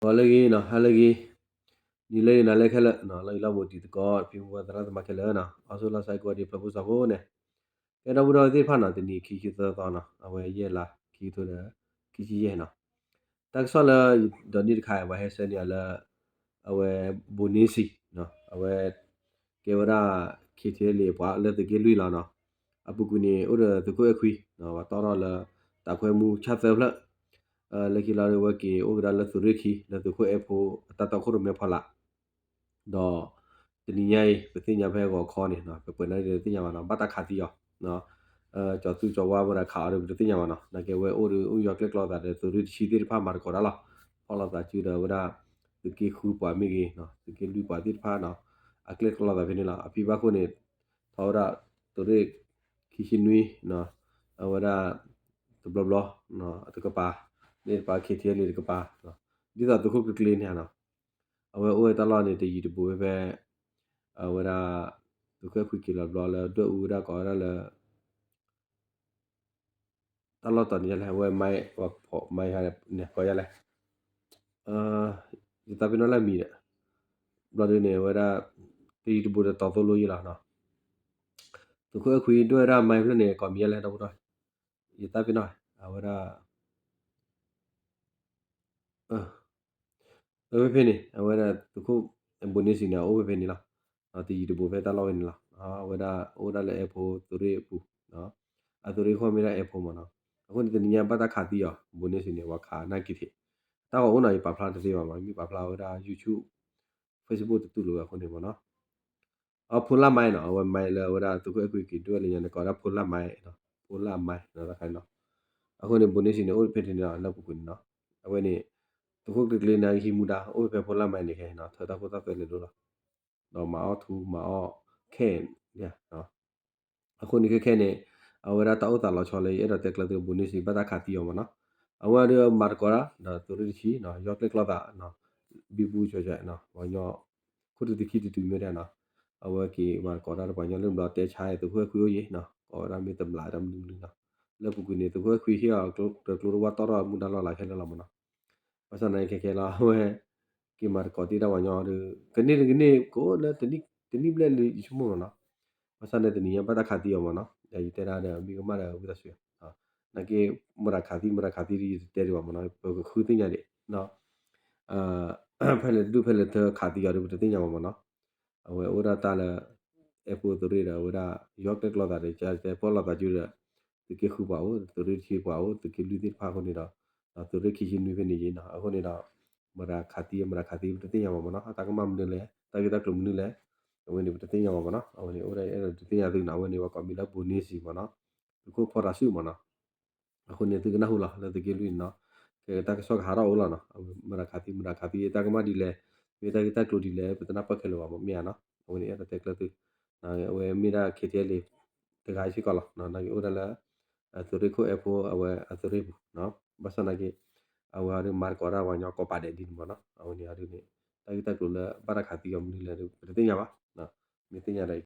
ဂီၤလၢအဂ့ၤနီၤ, ဟါလၢအဂ့ၤ, နံၤလၢအဂ့ၤ နၤလၢအဂ့ၤခဲလၢာ်နီၤ, လၢအဂ့ၤလၢအဂ့ၤ တံၤသကိး ဖံဖိသရၣ်သမါခဲလၢာ်နီၤ, အီၣ်ဆူၣ်လီၤစဲကိးဒံး ဖျၢၣ်ဖိစီၤဖိန့ၣ်, ကဲဒီပုၢ်ဒီဝဲၢ်သ့ၣ်တဖၣ်နီၤ, တနံၤခံဆံသၢသီနီၤ, အဝဲယဲၢ်လါ ခံကထိဒီး ခံဆံယဲၢ်နီၤ, တၢ်ကစီၣ်လၢ ဒီးနံၣ်တခါ ပှၤဟဲဆှၢန့ၢ်အီၤလၢ အဝဲ ဘိးန့ဆံနီၤ, အဝဲ ကဲဝဲဒၣ် ခ့ထံလံ ပှၤလၢသုးက့လွံၢ်လီၤနီၤ, အပူၤကွံာ်န့ၣ် အိၣ်ဒီးသုးခိၣ်အဲၣ်ခွံနီၤ, ပှၤတီၣ်ထီၣ်လၢ တပ်ခွဲမှူး ဆၣ်သၢဖျၢၣ်, လၢခံလီၤဒီး အဝဲက့ၤအိၣ်ကဒါလၢသုးရ့ၣ်ခံ လၢသုးခိၣ်အဲၣ်ဖိအတၢ်တီခိၣ်ရိၣ်မဲဖီလာ် ဒီး တနံၤညါအံၤ ပသ့ၣ်ညါဖဲဂီၤခီန့ၣ်နီၤ, ပပှဲၤန့ၣ်ဒီးသ့ၣ်ညါဘၣ်နီၤ, ဘၣ်တၢ်ခးသံအီၤ, ကၠီၤသူကၠီၤဝါမတၤခးအီၤဒီး ပတသ့ၣ်ညါဘၣ်နီၤ, နာ်က့အဝဲအိၣ်ဒီး အိၣ်ယီၤကျဲၣ်ကျီသးဒီး သုးရ့ၣ်တဆံသ့ၣ်တဖၣ်မၤသကိးတၢ်လီၤ, ဖီၣ်လိာ်သးစုဒီးဝဲဒၣ် သုးက့ဃုပှၤမ့ၢ်ဂ့ၤနီၤ, သုးက့လွံၢ်ပှၤသ့ၣ်တဖၣ်နီၤ, အကျဲၣ်ကျီသးဖဲန့ၣ်လီၤ, အဖံဘၣ်ခိၣ်န့ၣ် ထီၣ်ဝဲဒၣ် သုးရ့ၣ် ခံဆံနွံ အဝဲဒၣ် တဘျီဘျီ တကပၤ, န့ၣ်တကပၤ ခ့ထံလံတကပၤ, ဒ်သိးသုးခိၣ်ကျ့ကျ့န့ၣ်နီၤ, အဝဲအိၣ်ဝဲတၢ်လီၢ်န့ၣ် တယံၤတဘူးဖဲဖဲ အဝဲဒၣ် သုးခိၣ်အဲၣ်ခွံက့ၤလီၤဘျီလၢဒွဲၣ်အူဝဲဒၣ်ကိးဝဲဒၣ်လၢ တၢ်လီၢ်တီၤန့ၣ်ယလဲၣ်, အဝဲမါ ပှၤဖီၣ်မါဟါန့ၣ်ကိးယလဲၣ်, ယသးပ့ၤနီၣ်လၢမံၤဒီး ဘျီဒုန့ၣ် အဝဲဒၣ် တယံၤတဘူးဒီးတီၤသိလိယ့လီၤနီၤ, သုးခိၣ်အဲၣ်ခွံဒွဲၣ်ဝဲဒၣ်မါဖျၢၣ်န့ၣ် ကိးမံၤယလဲၣ် ဒီပုၢ်ဒီဝဲၢ်, ယသးပ့ၤနီၣ် အဝဲဒၣ် အဝဲဖဲန့ၣ် အဝဲဒၣ်သုးခိၣ် ဘိးန့ဆံန့ၣ် အအိၣ်ဝဲဖဲန့ၣ်လီၤ, တယံၤတဘူးဖဲတၢ်လီၢ်ဝဲန့ၣ်လီၤ, အဝဲဒၣ်အိၣ်ဒၣ်လၢအဲၣ်ဖိသုးရ့ၣ်အပူၤ, အသုးရ့ၣ်ခိၣ်မ့ၢ်ဒၣ်အဲၣ်ဖိမ့ၢ်နီၤ, အဃိန့ၣ်တနံၤညါဘၣ်တၢ်ခးသံအီၤ ဘိးန့ဆံန့ၣ် ပှၤခးနာ်က့ၤထံး, တၢ်ဂီၤအိၣ်နီၤ ယပာ်ဖျါတသ့ဘၣ်မး မ့ၢ်ပာ်ဖျါဝဲဒၣ် YouTube Facebook တတူၢ်လိာ်ဝဲအဃိန့ၣ်မ့ၢ်နီၤ အဖိလၢ်မါနီၤ, အဝဲမါလၢအဝဲဒၣ်သုးခိၣ်အဲၣ်ခွံက့ၤဒွဲၣ်လၢညါန့ၣ် ကိးဝဲဒၣ်ဖိလၢ်မါ, ဖိလၢ်မါနီၤ, တခါနီၤ, အဃိန့ၣ် ဘိးန့ဆံန့ၣ် အိၣ်ဖဲန့ၣ်နီၤ လၢပူၤကွံာ်န့ၣ်နီၤ, အဝဲန့ၣ် သုးခိၣ်ကျ့ကျ့န့ၣ် ဟံးမူဒါ အိၣ်ဖဲဖိလၢ်မါန့ၣ်ခဲနီၤ, ထၢတၢ်ခိၣ်တၢ်သွဲလဲၤလိၤလီၤ, ဒီးမၤအီၣ်ထူမၤအီၣ်ခဲ အဃိန့ၣ်ခဲခဲန့ၣ် အဝဲဒၣ်တၢ်အိၣ်သးလီၤဆီလၢယအဲၣ်ဒိးတဲကျၢၤသု ဘိးန့ဆံ ဘၣ်တၢ်ခးသံအီၤမ့ၢ်နီၤ, အဝဲဒၣ်မၤသကိးတၢ် ဒီးသုးရ့ၣ်တဆံ ယီၤကျဲၣ်ကျီသး ဘံဘူကၠီၤကၠီၤ ပှၤကညီ ခိၣ်တံၢ်တခံတံၢ်တံၢ်မ့ၢ်ဒၣ်နီၤ, အဝဲက့ၤမၤသကိးတၢ်ဒီးပှၤကညီလၢဘျီတဲဆါ သုးခိၣ်အဲၣ်ခွံအိၣ်ယံၤနီၤ, ကိးဝဲဒၣ်မ့ၢ်တမျးတၢ်မနုၤမနုၤနီၤ, လၢပူၤကွံာ်န့ၣ် သုးခိၣ်အဲၣ်ခွံဟ့ၣ်အီၤကျိတကျိတဝၢ်တီၣ်ထီၣ်မူဒါလီၢ်လၤခဲလၢာ်လီၤမ့ၢ်နီၤ, ဘၣ်ဆၣ်သနာ်က့ခဲခဲလီၤ အဝဲ က့ၤမၤသကိးတ့ၢ်ဒၣ်ပှၤကညီဒီး ကန့ၢ်တကန့ၢ်ကအိၣ်လၢ တနံၣ်ဘျဲၣ်လံယဆိကမိၣ်မ့ၢ်နီၤ, ဘၣ်ဆၣ်န့ၣ်တနံၤညါဘၣ်တၢ်ခးသံအီၤမ့ၢ်နီၤ, ယတဲဒၣ်ဒီးမ့ၢ်ကမၣ်ဒီးဝံသးစူၤ, နာ်က့ မတၤခးသံ မတၤခးသံဒီးယတတဲဒံးဘၣ်မ့ၢ်နီၤ, ပကဃုသ့ၣ်ညါဒံး ဖဲလဲၣ်တဒူၣ်ဖဲလဲၣ်တခးသံအီၤဒီး ပတသ့ၣ်ညါဘၣ်မ့ၢ်နီၤ, အဝဲအိၣ်ဒၣ်တၢ်လၢ အဲၣ်ဖိသုးရ့ၣ်ဒီး အဝဲဒၣ် ယီၤကျဲၣ်ကျီသးဒီး ကတဲပီၣ်လိာ်သးကၠိဒီး သုးက့ဃုပှၤအိၣ် သုးရ့ၣ်တဆံပှၤအိၣ် သုးက့လွံၢ်သ့ၣ်တဖၣ်အဃိန့ၣ်ဒီး သုးရ့ၣ်ခံဆံနွံဖဲန့ၣ်ယံၤနီၤ, အဃိန့ၣ်ဒီး မတၤခးသံ မတၤခးသံ ပတသ့ၣ်ညါဘၣ်မ့ၢ်နီၤ, တၢ်ကမၣ်မနုၤလဲၣ် တၢ်ဂ့ၢ်တၢ်ကျိၤမနုၤလဲၣ် အဝဲန့ၣ်ပတသ့ၣ်ညါဘၣ်မ့ၢ်နီၤ, အဝဲန့ၣ်အိၣ်ဒၣ်အဲၣ်ဒိးဒုးသ့ၣ်ညါသုနီၤ, အဝဲန့ၣ်ပှၤကိးမံၤလၢ ဘိးန့ဆံမ့ၢ်နီၤ, သုးခိၣ်ဖီတၤဆူၣ်မ့ၢ်နီၤ, အဃိန့ၣ်သုကနၢ်ဟူလီၤ လၢသုးက့လွံၢ်န့ၣ်နီၤ, ကဲတၢ်ကစီၣ်ကဟးထီၣ်အိၣ်လီၤနီၤ, မတၤခးသံ မတၤခးသံ တၢ်ကမၣ်ဒ်လဲၣ် မ့ၢ်တၢ်ဂ့ၢ်တၢ်ကျိၤဒ်လဲၣ် ပတနၢ်ပၢၢ်ခဲလၢာ်ဘၣ်မ့ၢ်ဧါနီၤ, အဝဲန့ၣ်အဲၣ်ဒိးတဲကျၢၤသု, အဝဲမ့ၢ်ဒၣ် ခ့ထံလံ တဂၤစ့ၢ်ကီးလီၤ, နာ်က့အိၣ်ဒၣ်လၢ သုးရ့ၣ်ခိၣ်အဲၣ်ဖိအဝဲအသုးရ့ၣ်ပူၤ, ဘၣ်ဆၣ်နာ်က့ အဝဲအဒုးမၤသကိးတၢ်ပှၤကညီကိးပာ်ဒဲးဒ်န့ၣ်မ့ၢ်နီၤ, အဝဲန့ၣ်အဒုးန့ၣ် တၢ်ဂ့ၢ်တၢ်ကျိၤလၢဘၣ်တၢ်ခးသံအီၤမနုၤလဲၣ် ပတသ့ၣ်ညါဘၣ်, မ့ၢ်သ့ၣ်ညါဒီး